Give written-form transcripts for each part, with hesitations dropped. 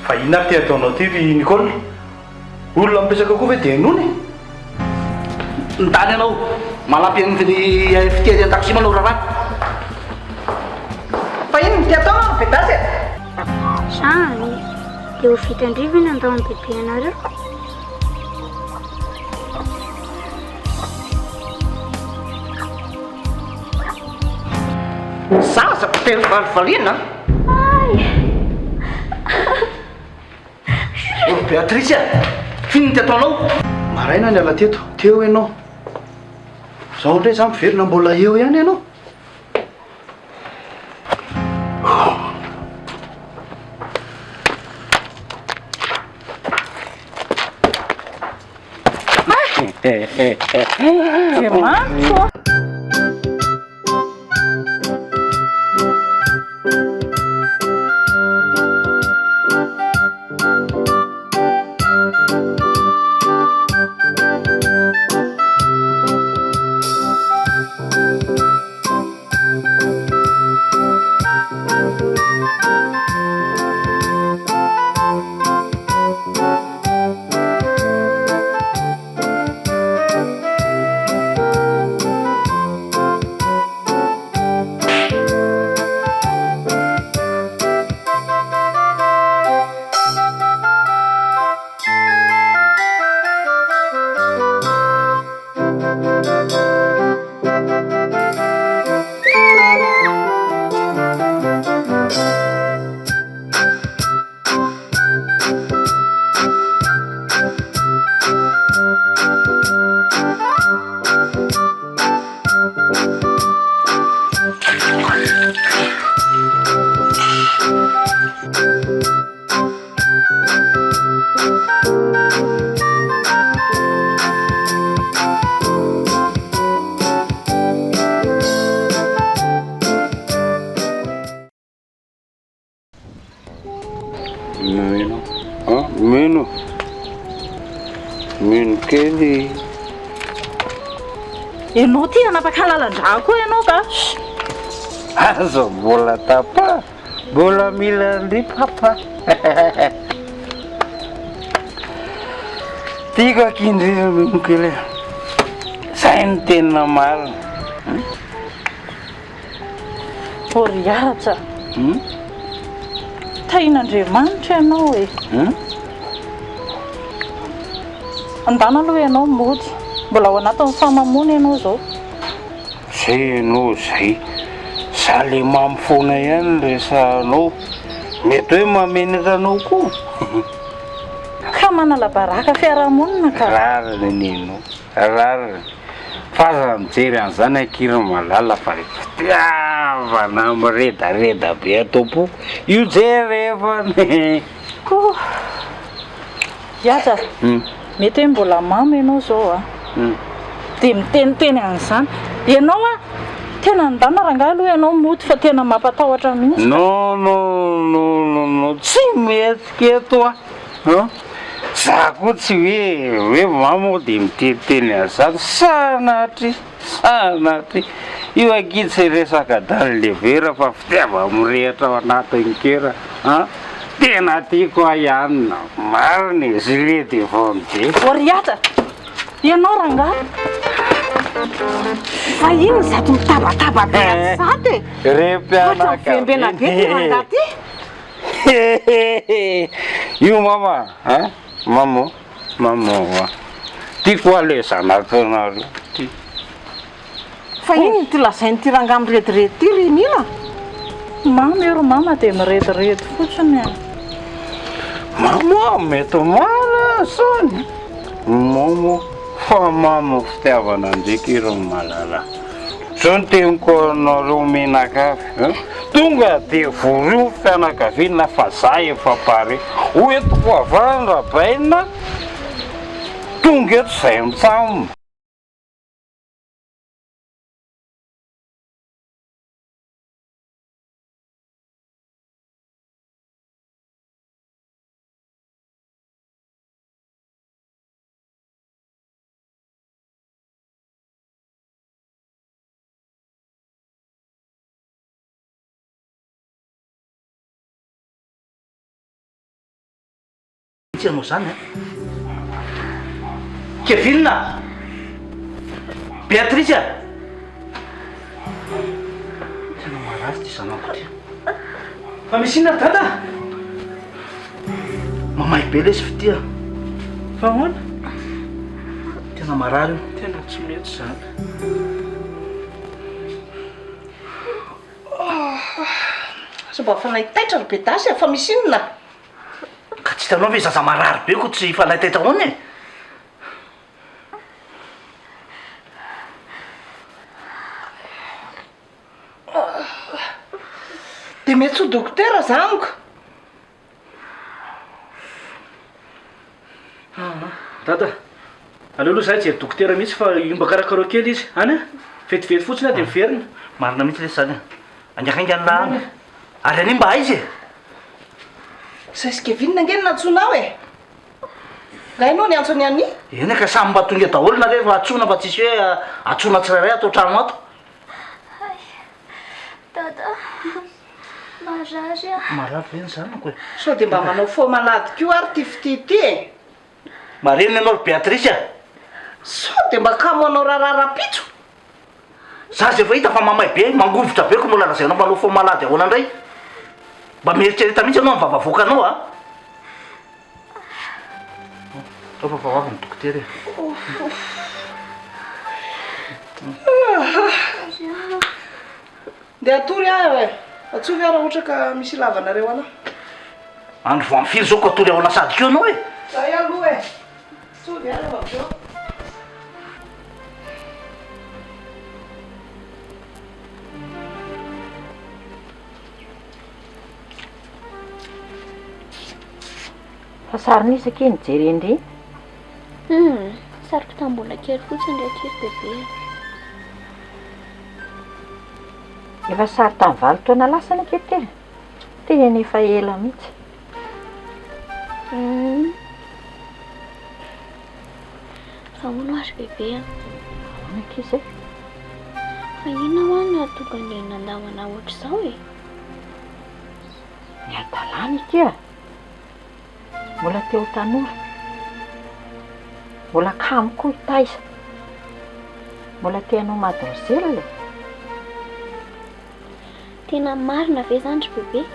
Fa inona ary ty ataonao ty ry Nicole? Olona mipetraka koa ve dia henoina e? Ndany ianao manampy an'ny fitia ery an-taxi manao raharaha. Fa inona ty ataonao ry Bedasy e? Zany dia ho vitan-dry ve ny handao an'i bebe anareo? Zaza mpiteny valivaliana. Ay! Oh Béatrice a! F'inona ty ataonao? Maraina niala teto, teo ianao. Zao indray za miverina mbola eo ihany ianao. Andriamanitro ô! Mino an, mino, mino kely. Ianao ty hanapaka lalan-drà koa ianao ka. Aza mbola tapa, mbola mila an-dry papa. Tiako akia indrindra mino kely e. Zay no tena marina. Ô ry Haja, tahin'Andriamanitra ianao e. Andana aloha ianao mody, mbola ao anatin'ny fahamamoana ianao izao. Zay ianao zay, za le mamo foana ihany no resahanao, mety hoe mahamenatra anao koa. Ka manala baraka fiarahamonina ka. Rariny anie ianao. Rariny. Fa aza mijery an'izany akia ry malala fa le fitiavana miredareda be ato am-po io jerevana e. Koa Haja, mety hoe mbola mamo ianao izao a. Dia miteniteny an'izany. Ianao a, tena ndana rangahy aloha ianao mody fa tena mampatahotra mihitsy ka. Non non non non non tsy mihetsika eto aho. An! Za koa tsy hoe hoe mamo aho dia miteniteny an'izany, sanatria, sanatria! Io akia tsy resaka dans le verre fa fitiavana mirehitra ao anatin'ny cœur an! Tena tiako ahy Anna, marina e, gilet de Vendée. Ô ry Haja! Ianao rangahy! Fa inona izato mitabataba be ato izato e? Re Ohatran'ny mpianakaviana vembena be ity rangahy ity! Io mama a, mama, mama a, tiako hoa le zanakanareo ty. Fa inona ity lazain'ity rangahy mirediredy ity ry Mila? Mama io ry mama dia mirediredy fotsiny a. Mama mety marina zany. Momo fa mamo fitiavana ndreky ry malala. Zao ny teniko anareo menakavy a! Tonga de vorio ny fianakaviana fa za efa pare. Ho entiko avy Rabaina tonga eto zay mitsam. mihitsy ianao izany an! Kevin a! Béatrice a! Tena marary ity zanako ity. Fa misy inona ry dada? Mamay be lesy fitia. Fa ahoana? Tena marary io. Tena tsy mety izany. Aza mba fanaitaitra ry Bedasy a, fa misy inona? Ka tsy hitanao ve zaza marary be ko tsy fanaitaitra ahoana e? Dia mety ho dokotera za amiko. Dada, aleo aloha za hijery dokotera mihitsy fa io mba karakarao kely izy. Any a! Vetivety fotsiny aho dia miverina. Marina mihitsy lesy zany a! Haingankaingana lahy any. Ary anie mba aiza e? Zay sy Kevin ange no nantsoinao e! Nga ianao niantso an'i Annie? Eny ka samy mba tonga daholo nareo fa antsoina fa tsisy hoe antsoina tsirairay ato an-trano ato. Hay! Dada, marary aho. Marary ve ny zanako e? Sao dia mba manao faux malade koa ary ity fitia ity e? Marina ianao ry Béatrice a! Sao dia mba kamo hanao raharaha rahampitso? Zaza efa hita fa mamay be, mangovitra be ko mbola lazainao manao faux malade ahoana indray? Mba mieritrereta mihitsy ianao amin'ny vava avoakanao a! Ao fa ho avy ny dokotera e. Ndeha hatory aho e! Antsoy aho raha ohatra ka misy ilavanareo anah. Andro vao amin'ny firy izao ko hatory ahoana sady koa ianao e? Zay aloha e! Antsoy aho rehefa avy eo. Fa sarin'iza akia no jeren-dry? Humm, sariko tamin'ny mbola kely fotsiny ry akia ry bebe a. Efa sary tamin'ny valo taona lasa anie akia ity e. Tena efa ela mihitsy. Humm. Fa hono hoa ry bebe a. Ahoana ankizy e? Fa inona hoa no nahatonga an'i Neny nandao anah ohatr'izao e? Ny hadalana akia. Mbola te ho tanora. Mbola kamo koa hitaiza. Mbola te hanao mademoiselle e. Tena marina ve izany ry bebe?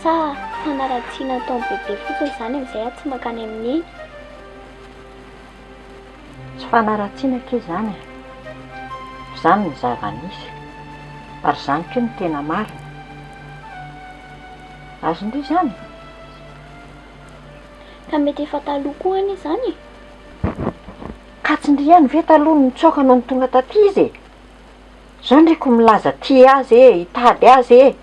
Sa fanaratsiana ataon'i bebe fotsiny izany amin'izay aho tsy mankany amin'i Neny? Tsy fanaratsiana akia izany e! Izany ny zava-nisy, ary izany koa no tena marina. Azon-dry izany? Ka mety efa taloha koa anie izany e! Ka tsy ndry ihany ve taloha no nitsoaka nony tonga taty izy e? Zao ndry ko milaza tia azy e, hitady azy e!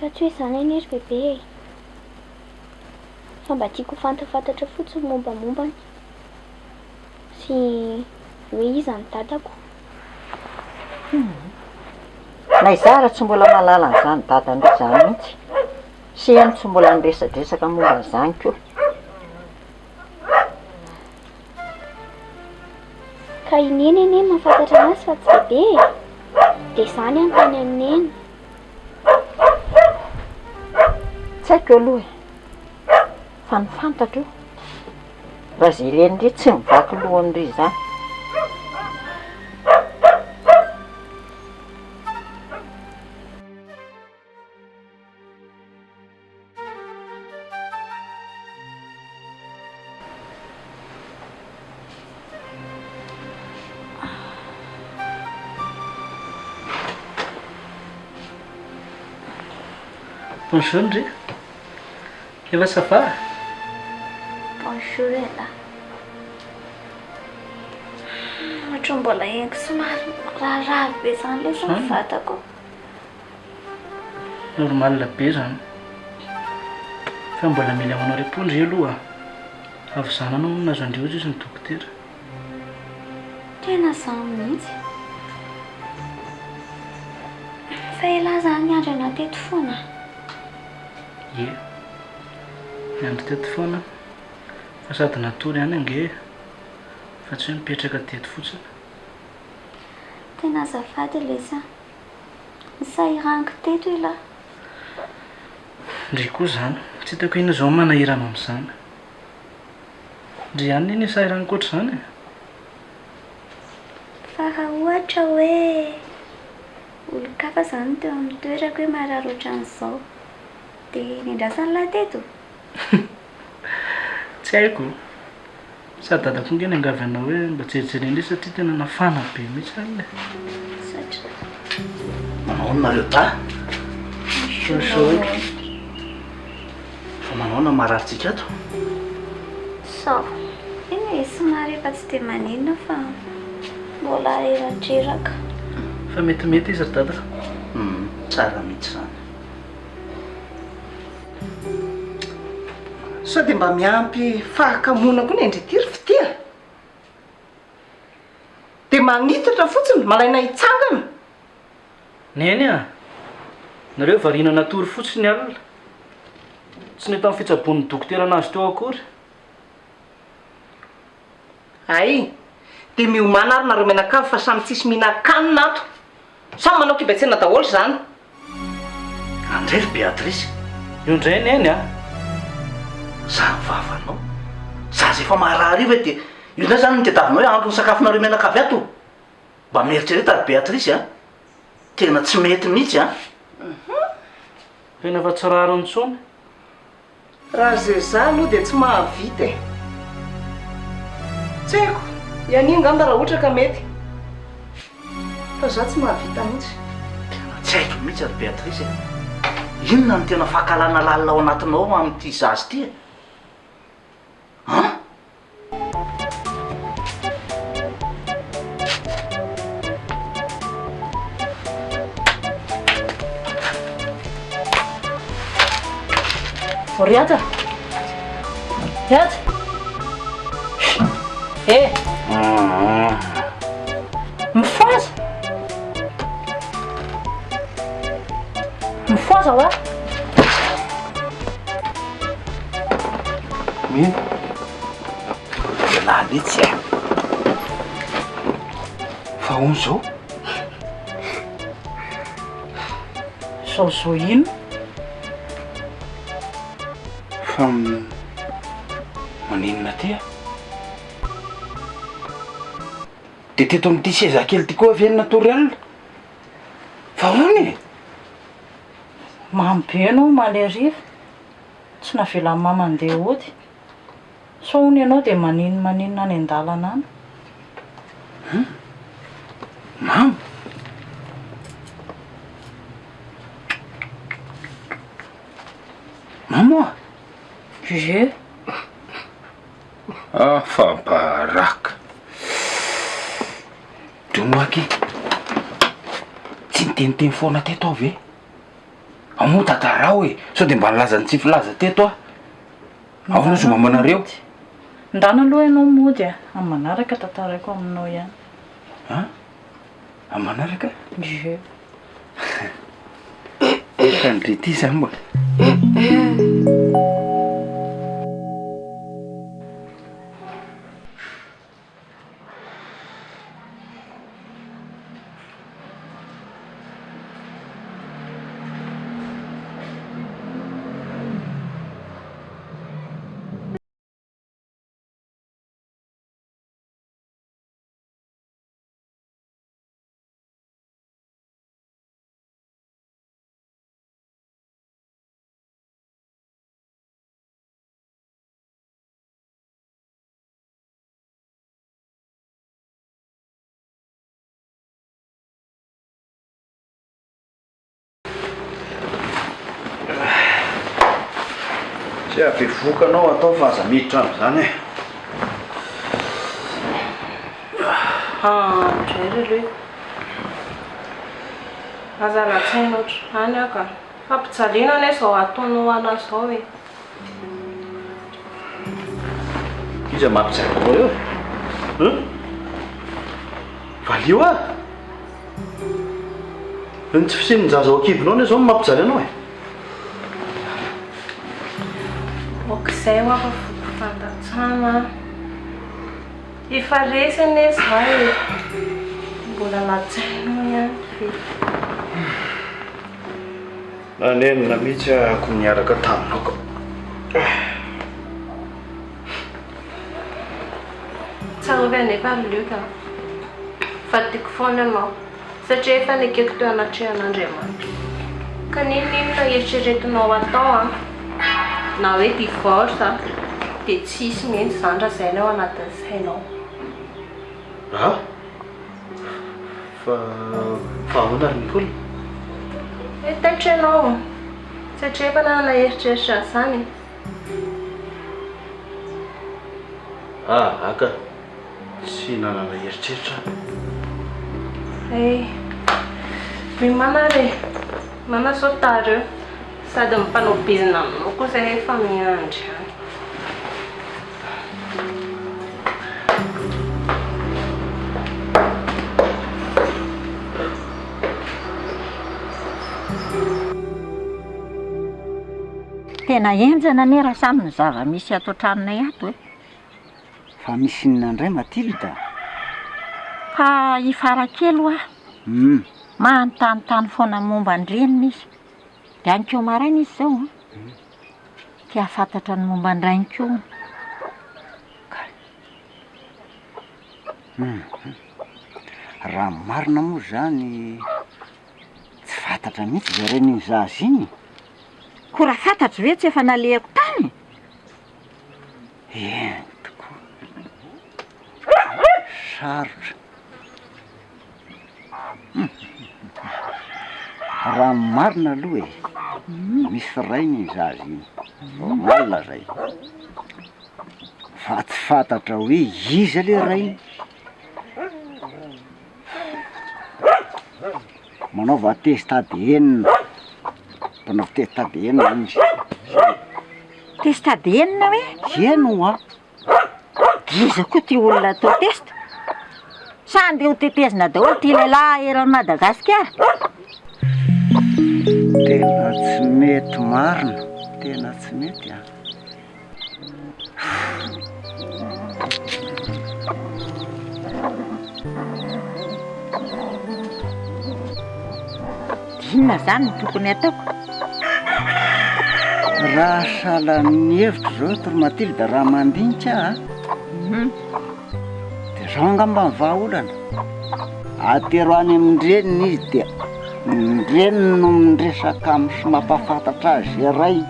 Ka tsy hoe izany anie ry bebe e! Fa mba tiako ho fantafantatra fotsiny ny mombamombany sy hoe iza ny dadako. Humm. Na izaho ary tsy mbola mahalala an'izany dadan-dry izany mihitsy. Sy iany tsy mbola niresadresaka momba an'izany koa. Ka i Neny anie mahafantatra anazy fa tsy bebe e! Dia izany aho niteny an'i Neny. Tsy haiko aloha e! Fa ny fantatro, raha jeren'ndry tsy mivaky loha amindry izany. Bonjour ndry. Efa ça va? Bonjour elah. Ohatran'ny mbola henoko somary marary be izany lesy ny vatako. Normal be zany. Fa mbola mila manao repos ndry aloha. Havizanana hono nahazo an-dry hozy ny dokotera. Tena zany mihitsy. Fa elah zany niandry anah teto foana. Ie. Niandry teto foana. Fa sady natory ihany ange e. Fa tsy hoe mipetraka teto fotsiny. Tena azafady lesy an. Nisahiraniko teto elah. Ndry koa izany. Tsy hitako inona izao no manahirana amin'izany. Ndry ihany anie ny sahirana ankoatr'izany e. Fa raha ohatra hoe olon-kafa izany no teo amin'ny toerako hoe marary ohatran'izao, dia nendrasan'lah teto? Tsy haiko. Sady dada koa nge niangavy anao hoe mba jerijereo indray satria tena nafana be mihitsy alina e. Misaotra. Manao ahoana nareo dahy? Misaotra. Fa manao ahoana marary tsika ato? Sao. Eny e, somary efa tsy dia maninona fa mbola reradreraka. Fa metimety izy ry dada. Hum, tsara mihitsy izany. Sao dia mba miampy fahakamoana koa ny an-dry ity ry Fitia? Dia manitatra fotsiny, malaina hitsangana. Neny a! Nareo variana natory fotsiny alina. Tsy nety tamin'ny fitsaboan'ny dokotera anazy teo akory. Hay! Dia miomàna ary nareo mianakavy fa samy tsisy mihinan-kanina ato. Samy manao kibatsena daholo izany. Andray ry Béatrice. Io indray Neny a! Zany vavanao. Zaza efa marary io ve dia io indray izany no tadiavinao hoe antony sakafonareo mianakavy ato? Mba mieritrereta ry Béatrice a! Tena tsy mety mihitsy a! Tena efa tsy rariny intsony. Raha Zeza aloha dia tsy mahavita e! Tsy haiko, i Anie angamba raha ohatra ka mety. Fa za tsy mahavita mihitsy. Tena tsy haiko mihitsy ry Béatrice e! Inona no tena fankahalana lalina ao anatinao amin'ity zaza ity e? An? Ry Haja! Ry Haja! Eh! Mifohaza! Mifohaza hoa! Mino? Ialahy letsy a! Fa ahoana izao? Izao izao inona? Fa maninona aty a? Dia teto amin'ity seza kely ity koa ve no natory alina? Fa ahoana e? Mamy be ianao omaly hariva. Tsy navelan'i mama handeha hody. Sao hono ianao dia maninomaninona any an-dalana any. Hum? Mama? Mama oa? Ie. Afa-baraka. Diono aky. Tsy niteniteny foana teto aho ve? Ao moa tantarao e! Sao dia mba nilaza ny tsy filaza teto aho? Ahoana zoma amanareo? Ndana aloha ianao mody a! Amin'ny manaraka tantaraiko aminao ihany. An? Amin'ny manaraka? Ie. Ka ndry ity zany mbola. Tsy hahabevohoka anao atao fa aza miditra amin'izany e. Ah, ndray ry Luc. Aza latsahina ohatr'izany aho ka. Fampijaliana anie izao ataonao anah izao e. Iza mampijaly anao eo e? Hein? Valio aho! Ny tsy fisian'ny zaza ao an-kibonao anie izao no mampijaly anao e! Ok izay hoa fa foko fandatsana an! Efa resy anie za e! Mbola latsainao ihany ve? Nanenina mihitsy ahako niaraka taminao ka. Tsarovy anefa ry Luc a, fa tiako foana ianao satria efa nekeko teo anatrehan'Andriamanitra. Ka n'inon'inona eritreretinao atao an, na hoe divorce an, dia tsy hisy mihitsy izany raha izay no ao anatin'ny sainao. Ah? Fa fa ahoana ry Nicole? Hoe taitra ianao satria efa nanana eritreritra an'izany e. Ah aka, tsy nanana eritreritra aho. Hey, miomàna ary e, miomàna sao tara eo, sady ny mpanao bizina aminao koa izay efa miandry any. Tena henjana anie Rasamy ny zava-misy ato an-tranonay ato e. Fa misy inona indray Mathilde? Fa i Farakely hoa, manontanintany foana momba an-dreniny izy. Dia any koa maraina izy izao an, te hahafantatra ny momba an-drainy koa hono. Kay. Hum. Raha ny marina moa izany, tsy fantatra mihitsy izay rain'iny zaza iny. Koa raha fantatro ve tsy efa nalehako tany? Eny tokoa. Sarotra. Raha ny marina aloha e, misy rainy iny zaza iny, normal zay, fa tsy fantatra hoe iza le rainy. Manaova test ADN, mpanao test ADN izy, zay. Test ADN hoe? Eny hoa. Iza koa ty olona atao test? Sa andeha ho tetezina daholo ty lehilahy eran'i Madagasikara? Tena tsy mety marina, tena tsy mety an. Inona izany no tokony hataoko? Raha sahalan'ny hevitro izao eto ry Mathilde raha mandinika aho a, dia izao angamba ny vahaolana, atero any amin-dreniny izy dia ny reniny no miresaka aminy sy mampahafantatra azy izay rainy,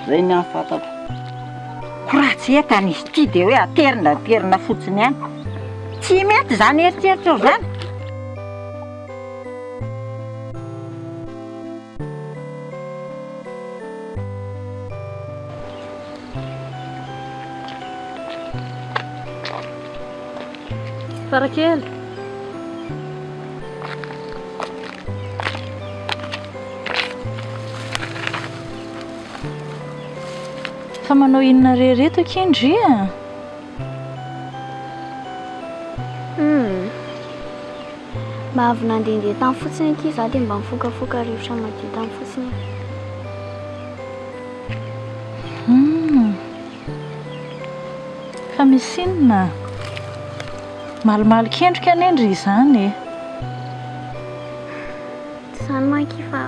izay ny ahy fantatro. Ko raha tsy entana izy ity dia hoe aterina aterina fotsiny ihany. Tsy mety izany eritreritrao izany. Farakely. Fa manao inona re reto akia ndry a? Hum. Mba avy nandehandeha tany fotsiny akia za dia mba nifokafoka rivotra madio tany fotsiny e. Hum. Fa misy inona? Malomaloka endrika anie ndry izany e. Tsy izany manko akia fa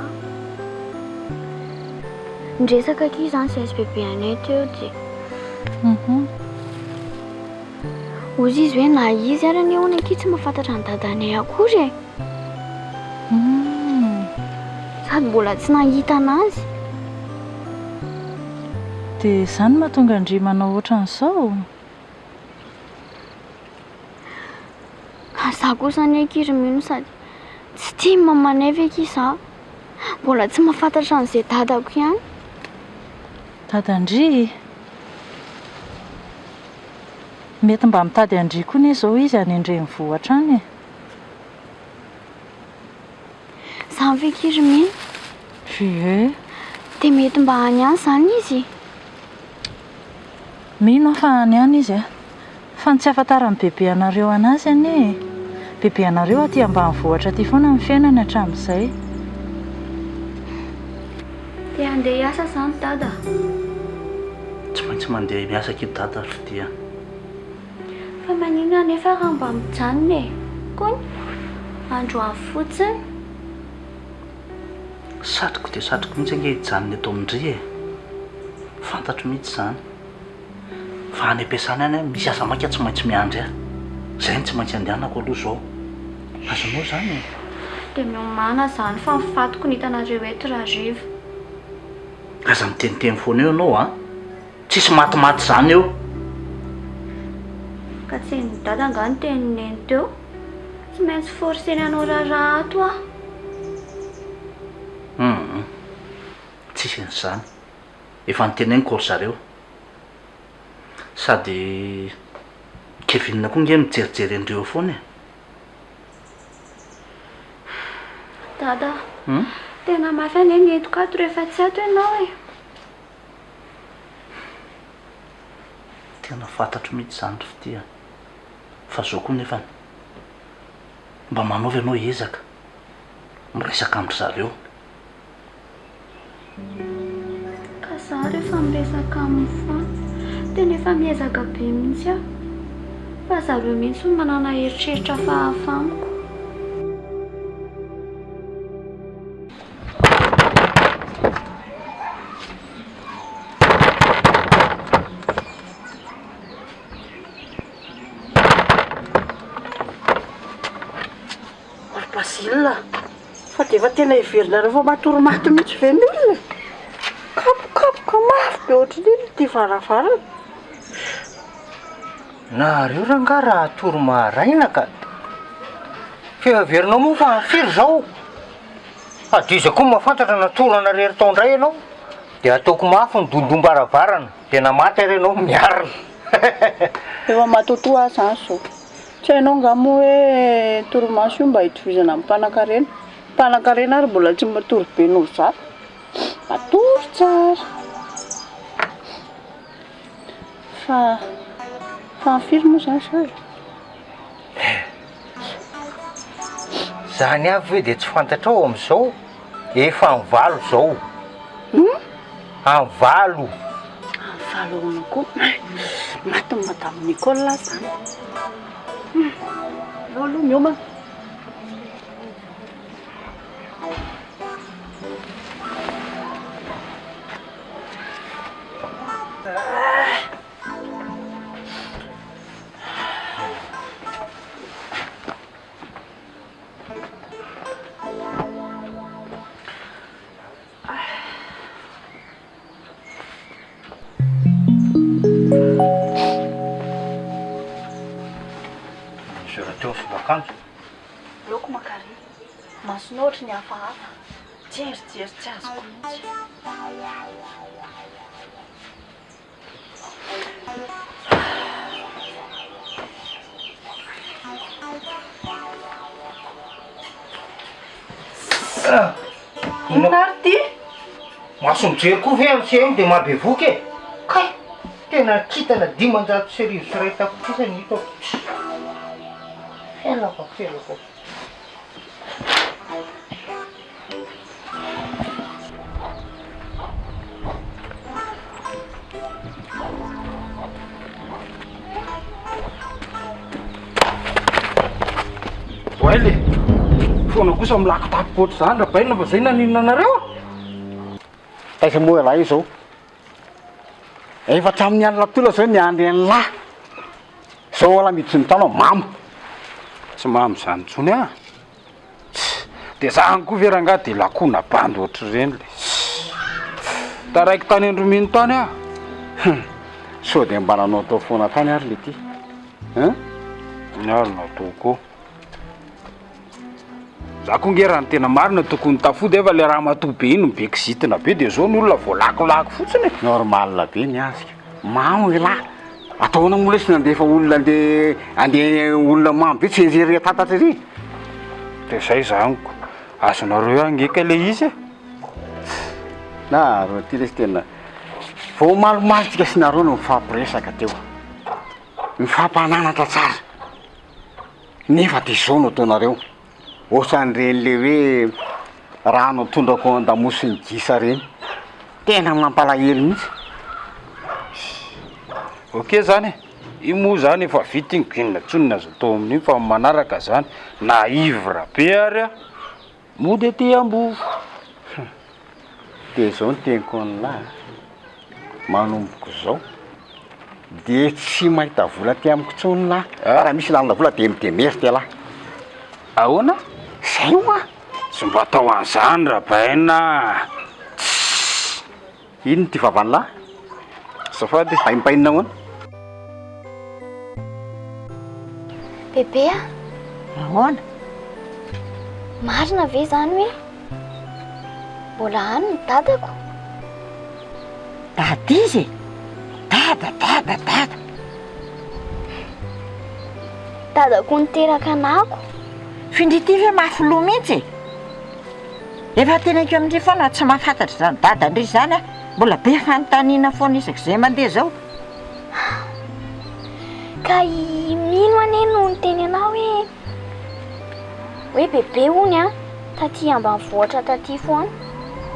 niresaka akia izany izahay sy bebe anay teo dia. Hum. Hozy izy hoe na izy ary anie hono akia tsy mahafantatra an'i dadanay akory e! Sady mbola tsy nahita anazy. Dia izany no mahatonga an-dry manao ohatran'izao? Ka za kosa anie akia ry Mino sady tsy tia ny mamanay ve akia za? Mbola tsy mahafantatra an'izay dadako ihany. Dadan-dry? Mety mba mitady an-dry koa anie izao izy any an-drenivohitra any e. Izany ve akia ry Mino? Ie. Dia mety mba any ihany izany izy? Mino aho fa any ihany izy a. Fa ny tsy ahafantaran'i bebe anareo an'azy anie e. Bebe anareo aty ambanivohitra aty foana ny fiainany hatramin'izay. Te handeha hiasa izany Dada? Tsy maintsy mandeha miasa akia Dada ry Fitia a. Fa maninona anefa raha mba mijanona e? Kony? Androany fotsiny. Satriko dia satriko mihitsy ange hijanona eto amin-dry e! Fantatro mihitsy izany. Fa any am-piasana any aho misy asa maika tsy maintsy miandry ahy. Izay no tsy maintsy andehanako aloha izao. Azonao izany e? Dia miomàna izany fa ny fatiko no hitanareo eto rahariva. Aza miteniteny foana eo ianao an! Tsisy matimaty izany eo. Ka tsy henon'i Dada angaha ny tenin'i Neny teo? Tsy maintsy forcer-ny hanao raharaha ato aho. Hum. Tsisy an'izany. Efa noteneniko ry zareo. Sady Kevin koa nge mijerijery an-dry eo foana e. Dada a! Tena mafy anie ny entiko ato rehefa tsy ato ianao e! Tena fantatro mihitsy izany ry fitia a! Fa zao koa nefany, mba manaova ianao ezaka miresaka amin-dry zareo. Ka za rehefa miresaka aminy foana tena efa miezaka be mihitsy aho fa zareo mihitsy no manana eritreritra hafahafa amiko. Ry Basile a! Fa dia efa tena heverinareo fa matory maty mihitsy ve ny olona e? Kapokapoka mafy be ohatran'ny inona ity varavarana? Nareo rangaha raha hatory maraina ka! Fa heverinao moa fa firy izao? Hadiza koa mahafantatra na torana irery tao indray ianao dia ataoko mafy ny dondom-baravarana dia na maty ary ianao miarina. Efa matotoa aho izany izao. Tsy hainao angaha moa hoe torimaso io mba hitovizana amin'ny mpanankarena? Mpanankarena ary mbola tsy matory be noho za. Matory tsara. Fa fa firy moa izany izao e? Zany avy ve dia tsy fantatrao amin'izao? Efa amin'ny valo izao. Hum? Amin'ny valo. Amin'ny valo ahoana koa? Matin'i Madame Nicole aho izany. Hum. Aleo aloha miomana. Aleoko maka ary. Masonao ohatry ny hafahafa. Jerijery tsy azoko mihitsy. Inona ary ity? Maso mijery koa ve amin'ny CM dia mahabevoka e? Kay! Tena kintana 1105 tapitrisa ny hitako. Felako, felako. Oay le! Foana kosa milako tampoka ohatr'izany Rabaina fa zay naninona anareo? Taiza moa ialahy izao? Efa hatramin'ny alina tolona zao niandry an'lah. Zao ialahy miditry ny trano mamo. Tsy mamo izany intsony ah. Tss! Dia za any koa ve rangahy dia lakona bandy ohatr'ireny le. Tss! Taraiky tany Andromino tany aho. Hum! Sao dia mba nanaotao foana tany ary le ty? Hein? Ny ary natao koa. Za koa nge raha ny tena marina tokony tafody efa le ramatoa be iny no be kizitina be dia zao ny olona voalakolako fotsiny e. Normal be ny azy ka. Mamo elah. Atao ahoana moa lesy nandefa olona andeha andeha olona mamo be tsy ery tatatra ery. Dia zay zany ko. Azonareo ihany nge kay le izy e. Nareo ty lesy tena vao omalimaly tsika sy nareo no nifampiresaka teo. Nifampananatra tsara. Nefa de zao no ataonareo. Ohatran'ireny le hoe rano atondrako ao an-damosin'ny gisa ireny. Tena mampalahelo mihitsy. Ok zany e! Io moa zany efa vita iny ko inona intsony ny azo atao amin'iny fa amin'ny manaraka zany na ivre be ary aho mody aty ambovo. Dia izao no teniko an'lah a, manomboka izao dia tsy mahita vola aty amiko intsony lah, raha misy ilana vola dia mi-demerde lah. Ahoana? Zay hoa! Tsy mba atao an'izany Rabaina a! Tssy! Inona ity vavan'lah? Azafady, baimbainina ahoana? Bebe a! Ahoana? Marina ve izany hoe mbola any ny dadako? Dada izy e! Dada, dada, dada! Dadako niteraka anako. F'indry ity ve mafy loha mihitsy e? Efa teneniko amin-dry foana tsy mahafantatra izany dadan-dry izany aho, mbola be fanontaniana foana isak'izay mandeha izao. Ka i Mino anie no niteny anah hoe hoe bebe hono an taty ambanivohitra taty foana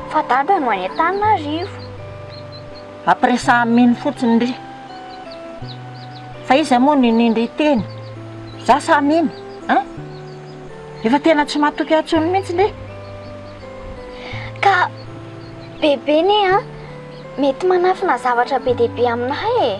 fa dada no any Antananarivo. Ampiresahan'i Mino fotsiny ry. Fa iza moa no inoin-dry teny? Za sa Mino an? Efa tena tsy matoky ahy intsony mihitsy ndry. Ka bebe ne an mety manafina zavatra be dia be aminahy e.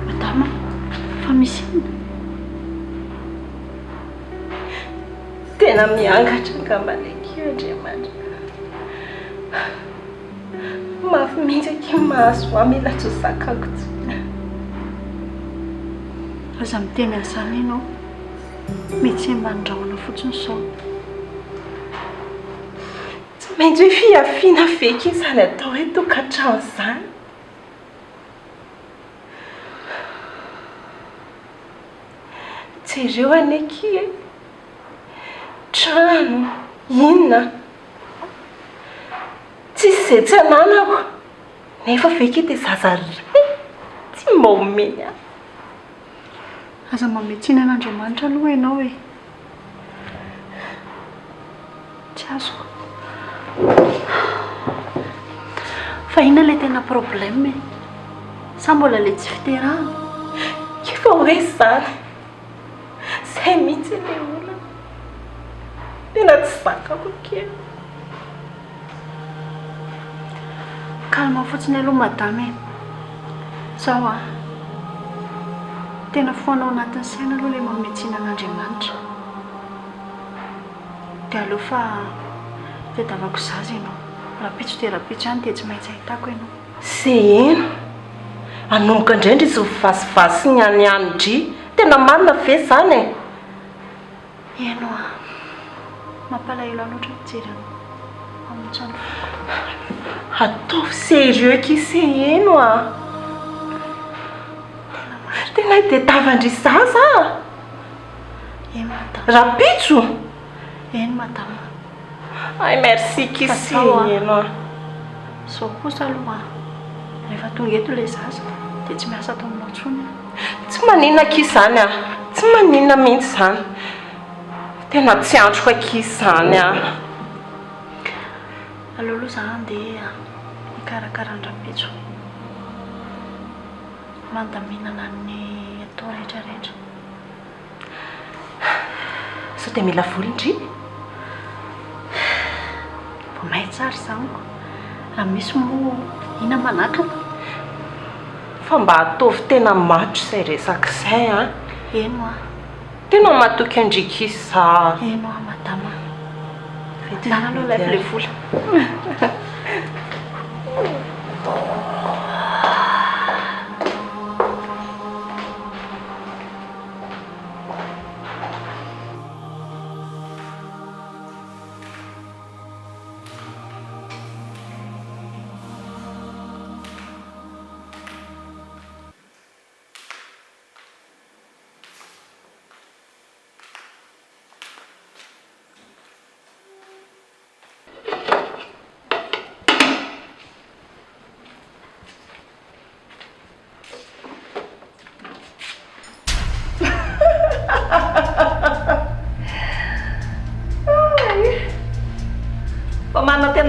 Madama, fa misy inona? Tena miangatra angamba ilay akia Andriamanitra. Mafy mihitsy akia ny mahazo ahy, mila tsy ho zakako intsony. Aza miteny an'izany ianao. Mety sembanin-drahona fotsiny izao. Tsy maintsy hoe fihafiana ve akia izany atao hoe tokantrano izany? Jereo anie akia e! Trano, inona? Tsisy izay tsy ananako, nefa ve akia dia zaza iray tsy mba omeny ahy. Aza manome tsiny an'Andriamanitra aloha ianao e! Tsy azoko. Fa inona ilay tena problème e? Sa mbola ilay tsy fiterahana? Efa ho resy izany. Izay mihitsy ilay olana. Tena tsy zakako akia. Calme fotsiny aloha madama e. Zao an. Tena foana ao anatin'ny saina aloha ilay manome tsiny an'Andriamanitra. Dia aleo fa tadiavako zaza ianao. Rahampitso dia rahampitso ihany dia tsy maintsy ahitako ianao. Seheno. Hanomboka indray ndry izy mivazivazy sy mianiany ndry. Tena marina ve izany e? Heno a! Mampalahelo ahy loatra mijery anao mamonjy ny foko. Ataovy sérieux akia Seheno a! Tena tadiavan-dry zaza a! Eny madama. Rahampitso? Eny madama. Ay merci akia Seheno a! Zao kosa aloha a! Rehefa tonga eto ilay zaza dia tsy miasa ato aminao intsony aho. Tsy maninona akia izany a! Tsy maninona mihitsy izany. Tena tsy andriko akia izany a! Aleo aloha za handeha hikarakara an-dRampitso. Mandaminana ny atao rehetra rehetra. Sao dia mila vola ndry? Vao may tsara izany ko. Raha misy moa inona manakana? Fa mba ataovy tena macho izay resaka izay an! Eny hoa. Tena matoky an-dry kis za. Eny hoa madama. Ndana aloha alaivo ilay vola.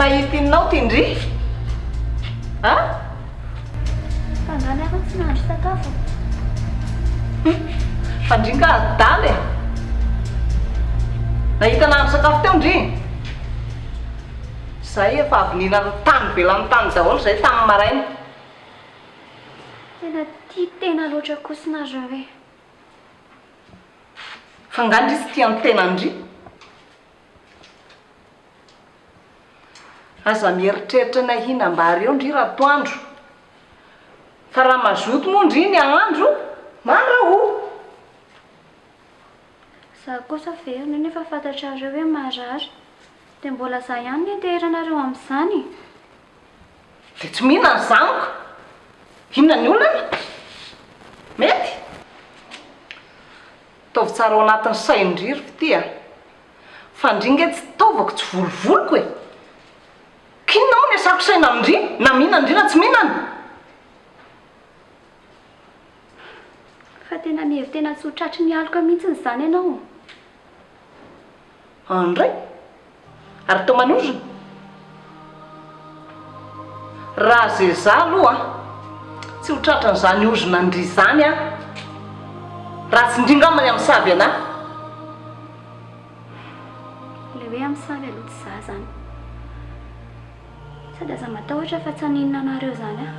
nahita inona ao ty ndry? A? Fa angaha nareo tsy nahandro sakafo? Fa ndry nga adala e! Nahita nahandro sakafo teo ndry? Zay efa avy nihinana tany ivelan'ny tany daholo zay tamin'ny maraina. Tena tia tena loatra kosa nareo e! Fa nga ndry tsy tia ny tenandry? Aza mieritreritra ny ahinam-bary eo ndry ratoandro. Fa raha mazoto moa ndry ny ahandro, mandrahoa. Za kosa velona nefa fantatrareo hoe marary. Dia mbola za ihany no enteheranareo amin'izany e! Dia tsy mihinana zanako. Inona ny olana? Mety? Ataovy tsara ao anatin'ny sain-dry ry fitia a! Fa ndry nge tsy taovako tsy volovoloko e! K'inona moa ny asako saina amin-dry na mihinana ndry na tsy mihinana? Fa tena mihevi-tena tsy ho tratry ny aloka mihitsiny izany ianao. Andray! Ary toa manozona? Raha zeza aloha tsy ho tratran'izany ozona ndry izany aho. Raha tsy ndry ngamba ny hamosavy anah. Ilay hoe hamosavy aloha tsy za zany. Sady aza matahotra fa tsy haninona anareo izany aho.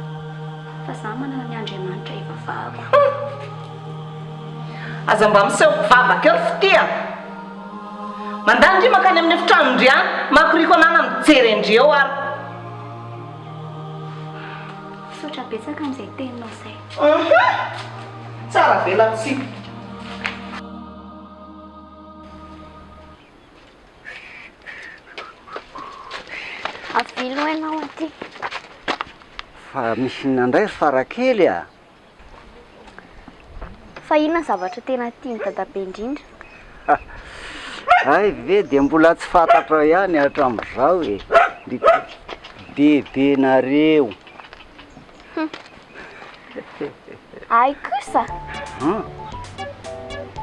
Fa za manana ny Andriamanitra hivavahako. Hum! Aza mba miseho mpivavaka eo ry fitia a! Mandany ndry mankany amin'ny efitranon-dry any, makoriko anah na mijery an-dry eo ary. Misaotra betsaka amin'izay teninao izay. Hum! Tsara velatsihy. Avia aloha ianao aty. Fa misy inona indray ry Farakely a? Fa inona ny zavatra tena tian'i Dadabe indrindra? Hay ve dia mbola tsy fantatrao ihany hatramin'izao e! Ry bebenareo. Ahy kosa?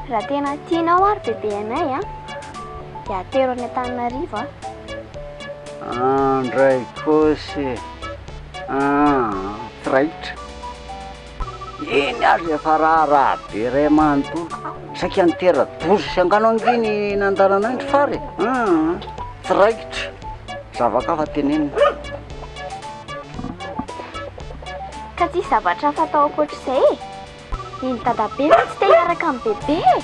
Raha tena tianao ary bebe anay an, dia atero any Antananarivo an. Andray kosa e! Ah, tsy raikitra. Iny aza efa raharaha be ray manontolo. Saika nitera-doza sy angano ange ny nandanana iny ry Fara e. Ah, tsy raikitra. Zava-kafa tenenina. Ka tsisy zavatra hafa atao ankoatr'izay e! Iny dadabe ve tsy te hiaraka amin'i bebe e!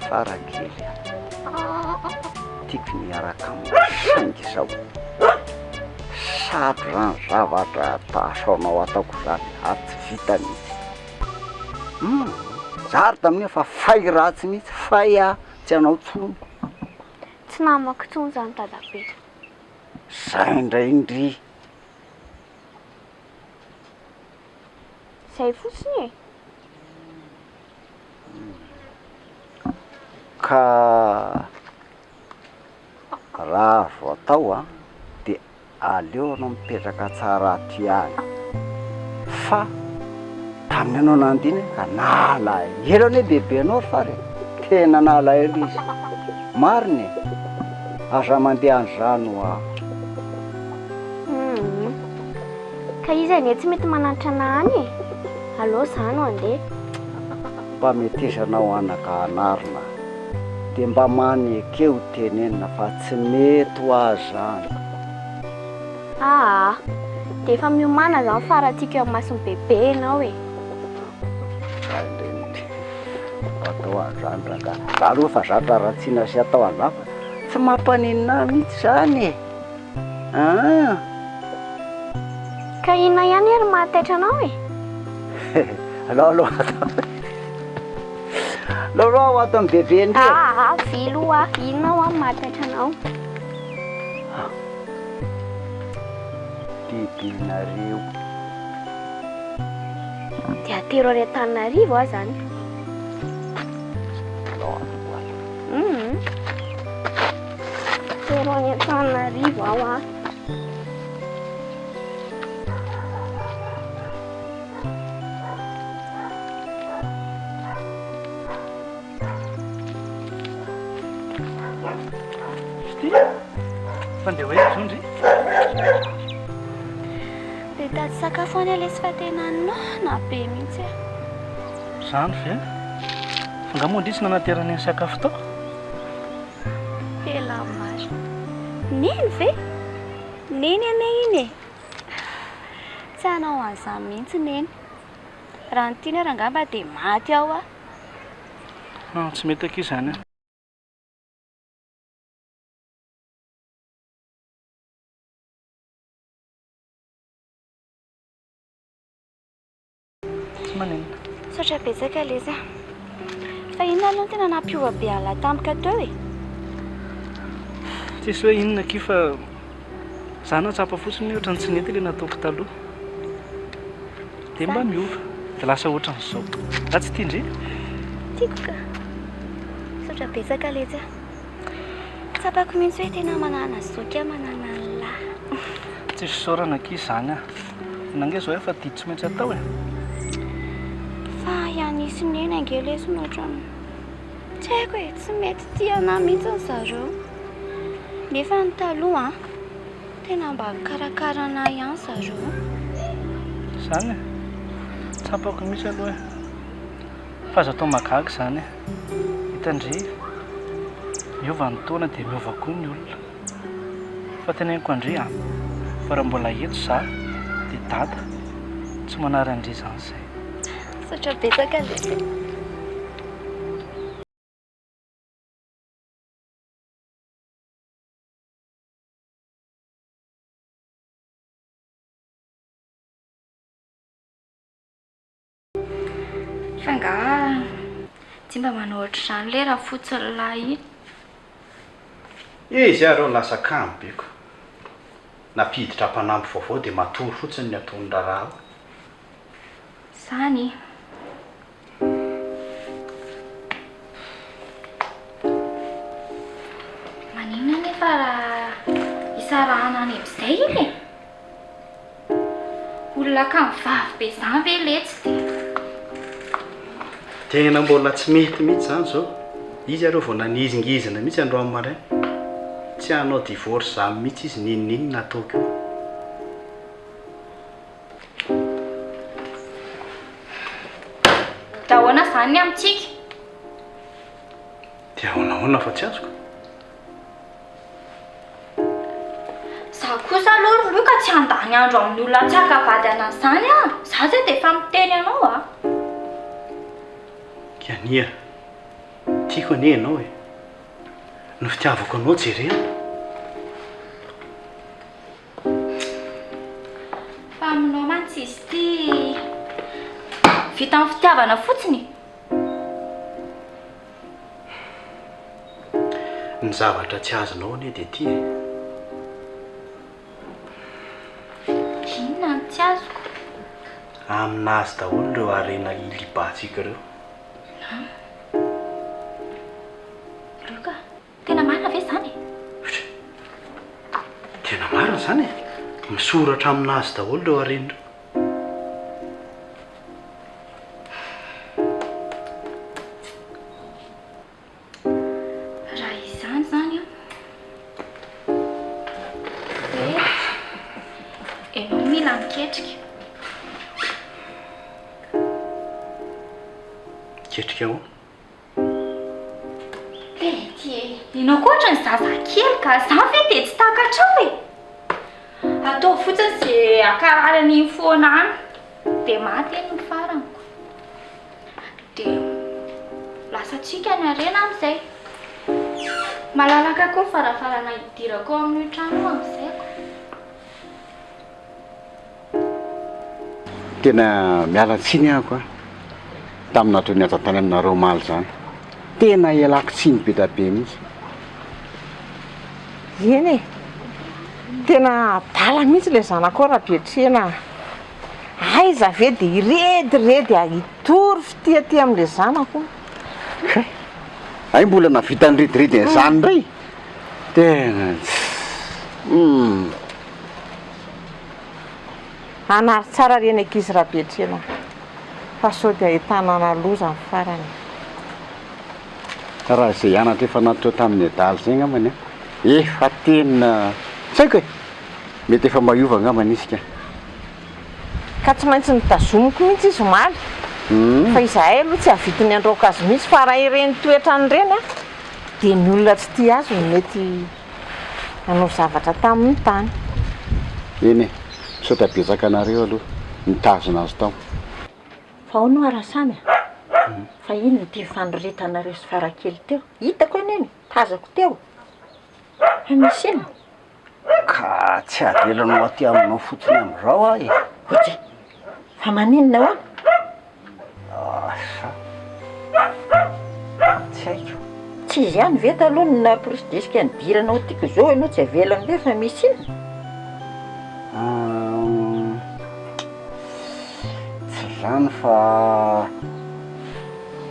Fara kely a! Tiako ny hiaraka aminao saingy izao sarotra izany zavatra asaonao ataoko izany ary tsy vita mihitsy. Hum! Za ary tamin'iny efa fay ratsy mihitsy, fay aho tsy hanao intsony. Tsy namako intsony izany dadabe. Zay indray ndry. Zay fotsiny e. Ka raha azo atao an, dia Aleo anao mipetraka tsara ato ihany fa tamin'ny anao nandeha iny ka nalahelo anie bebe anao ry fara e, tena nalahelo izy, marina e, aza mandeha an'izany hoa. Humm. Ka izy anie tsy mety mananatra anah any e. Aleo za no andeha. Mba metezanao anaka anarina dia mba manekeo tenenina fa tsy mety hoa zany. Aa! Dia efa miomàna zany fa raha tiako eo imason'i bebe ianao e! Zay ndray no atao an'izany rangahy. Za aloha efa zatra ratsiana sy atao an'izany fa tsy mampaninona ahy mihitsy zany e! Aa! Ka inona ihany ary mahataitra anao e? Alao aloha ato. Alao aloha ho ato amin'ny bebe ndry e. Aa, vilo hoa, inona hoa no mahataitra anao? Bebenareo. Dia atero any Antananarivo aho izany. Alao ato ho ato. Hum. Atero any Antananarivo aho ah. Fa ndeha ho aiza izao ndry? Dia hitady sakafo any lesy fa tena noana be mihitsy aho. Izany ve? Fa nga moa ndry tsy nanaterana ny sakafo tao? Tena marina. Neny ve? Neny anie iny e! Tsy hanao an'izany mihitsy Neny. Raha ny tiany ary angamba dia maty ao aho. Ah, tsy mety akia izany an. Tsy maninona. Misaotra betsaka lesy a. Fa inona aloha no tena nampiova be an'lah tampoka teo e? Tsisy hoe inona akia fa za nahatsapa fotsiny hoe ohatran'ny tsy nety ilay nataoko taloha. Dia mba miova. Dia lasa ohatran'izao. Za tsy tia ndry? Tiako ka. Misaotra betsaka letsy a. Tsapako mihitsy hoe tena manana zoky aho manana an'lah. Tsisy fisaorana akia izany a. Inona ange izao efa didy tsy maintsy atao e. Fa i Annie sy Neny ange lesy no ohatran'ny tsy haiko e, tsy mety tia anah mihitsy zareo. Nefa ny taloha an, tena mba nikarakara anah ihany zareo. Izany e? Tsapako mihitsy aloha e. Fa aza atao mahagaga izany e. Hitan-dry, miova ny taona dia miova koa ny olona. Fa teneniko an-dry an, fa raha mbola eto za dia dada tsy manary an-dry izany izay. Misaotra betsaka lesy e. Fa angaha tsy mba manao ohatr'izany le rafotsy lahy iny? Izy ary eo lasa kamo be ko. Nampiditra mpanampy vaovao dia matory fotsiny ny ataony raharaha ao. Zany. Maninona anefa raha hisarahana any amin'izay iny e? Olona kamo vavy be izany ve letsy dia. Tena mbola tsy mety mihitsy izany izao. Izy areo vao nanizingizina mihitsy androany maraina. Tsy hanao divorce izany mihitsy izy n'inon'inona ataoko eo. Dia ahoana izany ny amintsika? Dia ahoana ahoana fa tsy azoko? Za kosa aloha ry Luc tsy handany andro amin'ny olona tsy haka vady an'izany an! Za zay dia efa miteny anao a! Kiania, tiako anie ianao e! Ny fitiavako anao jerena. Fa aminao mantsy izy ity vitan'ny fitiavana fotsiny e! Ny zavatra tsy azonao anie dia ity e. Inona no tsy azoko? Aminazy daholo ireo harena ilibantsika ireo. An? Luc a, tena marina ve izany e? Tena marina izany e. Misoratra aminazy daholo ireo harena ireo. Raha izany izany an, dia ianao mila miketrika. Miketrika ahoana? Lety e! Ianao koa ohatran'ny zazakely ka! Izany ve dia tsy takatrao e? Ataovy fotsiny izay hankarary an'iny foana any dia maty eny ny farany ko. Dia lasantsika ny harena amin'izay. Malalaka koa ny varavarana hidirako ao amin'io trano io amin'izay ko. Tena miala tsiny aho ka tamin'ny nataon'i Haja tany aminareo omaly izany. Tena ialako tsiny be da be mihitsy. Eny e! Tena adala mihitsy ilay zanakao Rabetrena a! Aiza ve dia hirediredy aho hitory fitia aty amin'ilay zanako. Hay! Hay mbola nahavita nirediredy an'izany indray! Tena tsy. Hum. Hanary tsara re ny ankizy Rabetrena fa sao dia ahitana ana loza ny farany. Raha izay anatra efa natao tamin'ny adala izay angambany an, efa tena. Tsy haiko e! Mety efa mba hiova angambany izy ka. Ka tsy maintsy notazomiko mihitsy izy omaly. Fa izahay aloha tsy hahavita ny handroaka azy mihitsy fa raha ireny toetrany ireny an, dia ny olona tsy tia azy no mety nanao zavatra taminy tany. Eny e, misaotra betsaka anareo aloha nitazona azy tao. Fa ahoana hoa Rasamy a? Fa inona ity fifanoritanareo sy Farakely teo? Hitako anie iny, tazako teo. Fa misy inona? Ka tsy avelanao aty aminao fotsiny amin'izao aho e. Oje, fa maninona ahoana? Asa. Tsy haiko. Tsy izy ihany ve taloha no namporisika nidiranao tiako izao ianao tsy avelany ve fa misy inona? Tsy izany fa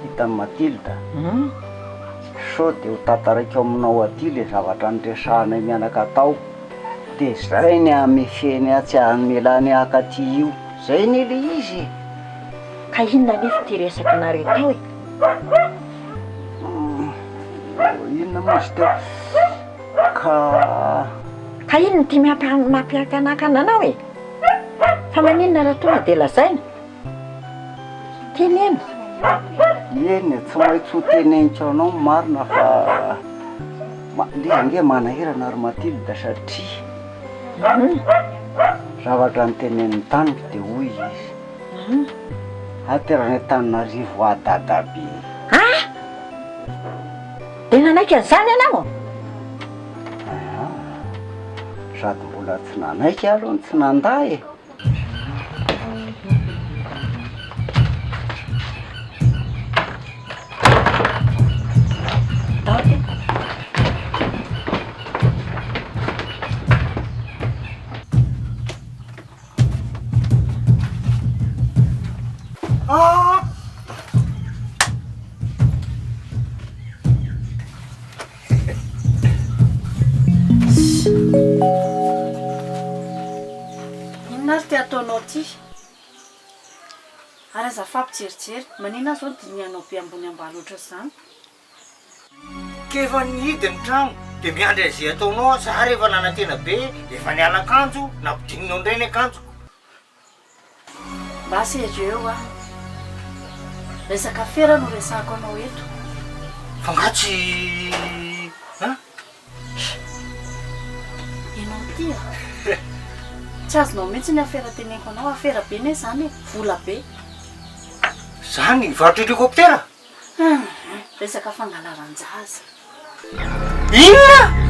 hitan'i Mathilde. Sao dia ho tantaraiko aminao aty ilay zavatra niresahanay mianaka tao. Dia izay ny hamefeny ahy tsy hamelany ahy hakaty io. Izay anie ilay izy e! Ka inona anefa ity resaky nareo tao e? Inona moa izy teo? Ka. Ka inona ity mampiakanakana anao e? Fa maninona raha tonga dia lazaina? Teneno. Eny e, tsy maintsy ho teneniko anao ny marina fa le ange manahirana ry Mathilde satria zavatra noteneniny tamiko dia hoy izy, aterany Antananarivo aho dadabe. Ah! Dia nanaiky an'izany ianao? Aa, sady mbola tsy nanaiky aho aloha no tsy nandà e. Inona ary ty ataonao ty? Ary aza fampijerijery, maninona aho zao no dinihanao be ambony ambany ohatran'izany? K'efa nihidy ny trano de miandry an'izay ataonao aho, za rehefa nanantena be, efa niala akanjo, nampidininao indray ny akanjoko. Mba sérieux hoa. Resaka afera no resahako anao eto. Fa nga tsy an? Ianao ity a! Tsy azonao mihitsy ny afera teneniko anao, afera be anie izany e, vola be. Zany, hivarotra hélicoptère? Hum, resaka fangalaran-jaza. Inona?